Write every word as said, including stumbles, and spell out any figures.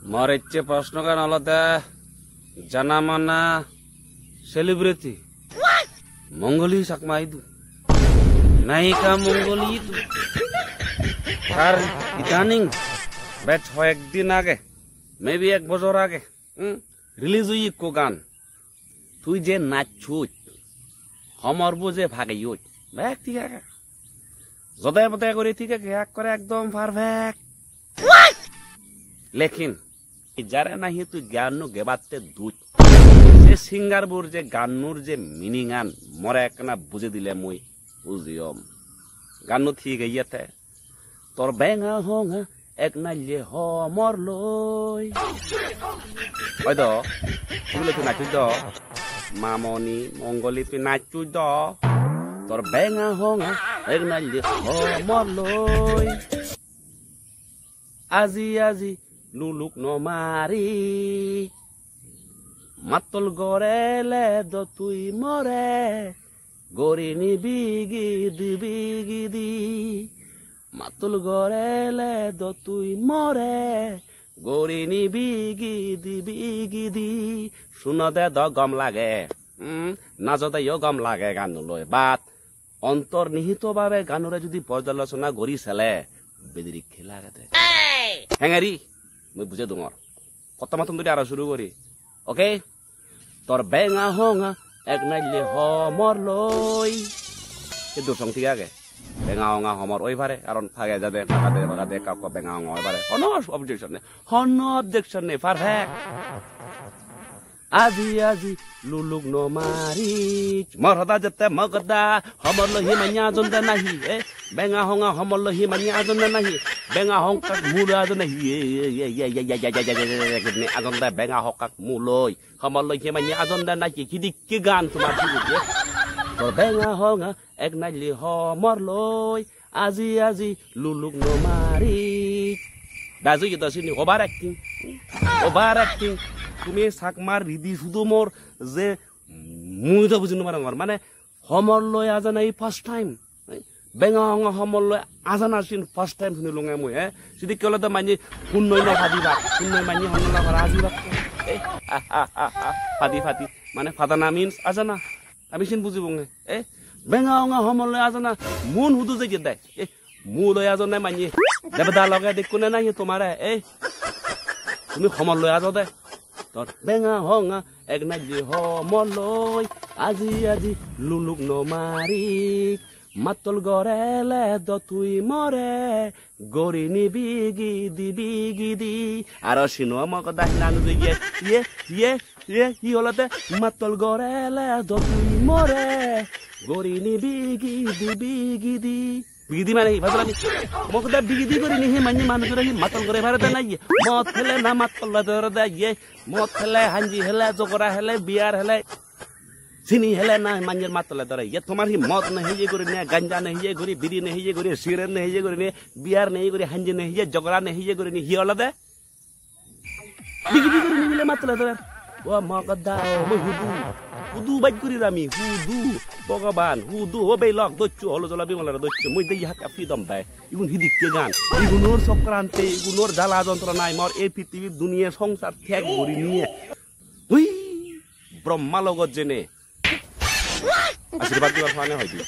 Mor ecche proshnogan olode, jana mana celebrity Mongoli Chakma idu, nayika Mongoli idu, tar idaning bej hoyek din age, maybe ek bojor age, hmm, release oye ekko gan. Tui je nachchoj, homor bo je pageyoj, bek thik age. Jode bode guri thik age, ekkore ekdom perfect. Lekin jare nahi tui ganno gebatte duj, se singer bor je gannor je meaning an more ekkana bujei dile mui bujiyom. Ganno thik age te. Tor benga honga ek naille homor loi. Oi do, tui loi tui nachchoj do. Mamoni, Mongoli tui nachchoj do. Tor benga honga ek naille homor loi. Aji aji luluk no mari. Mattol gorele do tui more. Gorini bigidi bigidi, mattol gorele do tui more. Gorini bigidi bigidi, sunode do gom lage, hmm, najodeyo gom lage ganno loi. But ontor nihito bhabe ganore judi porjalosona gori sele, bedirik hela agede. Hengeri, mui bujei dungor. Prothom prothom duri aro suru guri. Okay? Tor benga honga ek naille homor loi. Ei dur song thik age. Benga honga homor oi pare, karon page jade, pagade, pagade, ekka ekka benga honga oi pare. Hono objection nei. Hono objection nei. Perfect. Aji aji luluk no mari. Mor hoda jette mogoda, homor loi hi manya ajonde nahi, eh? Benga honga homor loi hi manya ajonde nahi? Benga hongkak mulo ajonde nahi? Ajonde benga hongkak muloi. Homor loi hi manya ajonde nahi? Hidikke gan tomar sibot, eh? Tor benga honga ek naili homor loi. Aji aji luluk no mari. Bej oye do sini, over acting. Over acting. Tumi Chakmar ridi sudomor je mui do buji no parongor. Mane homor loi ajana ei first time. Benga honga homor loi ajana sin first time sunilunge mui, eh. Sidikke olode manye hunnoi no padibak, hunnoi manye honna no para ajibak. Eh, ah, ah, ah, ah, padi, padi. Mane padana means ajana. Ami sin bujibonge, eh? Benga honga homor loi ajana, mun hudu jeye de, eh? Mu loi ajonne manye, debeda loge dekkune nahi tomare, eh? Tumi homor loi ajode. Tor benga honga, ek naili homor loi, aji aji luluk no mari, mattol gorele do tui more, gorini bigidi bigidi. Aro sino mogoda hinang ye, ye, ye. Ye, hi olode mattol gorele do tui more, gorini bigidi bigidi. Bigidi mane hi, bajolani? Mogoda bigidi gorini hi manye manujore hi mattol gore pare de nahi? Mod hele na mattol gore de ye? Mod hele, hanji hele, jogora hele, beer hele. Sini hele na manjer mattol gore ye? Tomar hi mod ne heye gorini, ganja ne heye gori, biri ne heye gori, sigaret ne heye gorini, beer ne heye gori, hanji ne heye, jogora ne heye gorini, hi olode? Bigidi guri nibile mattole dore. O mogoda, o mui hudu. Hudu baj guri rami, hudu. Bhogoban, hudu, o beilok, docchu, holo jola bimolare docchu. Mui deyi hakka freedom bai. Igun hidikke gan. Igunor sokrante, igunor jala jontronai mor ei pitibir duniye songsar thek guri niye. Hui, Brahma logot jene. Ashirbad dibar pane hoide.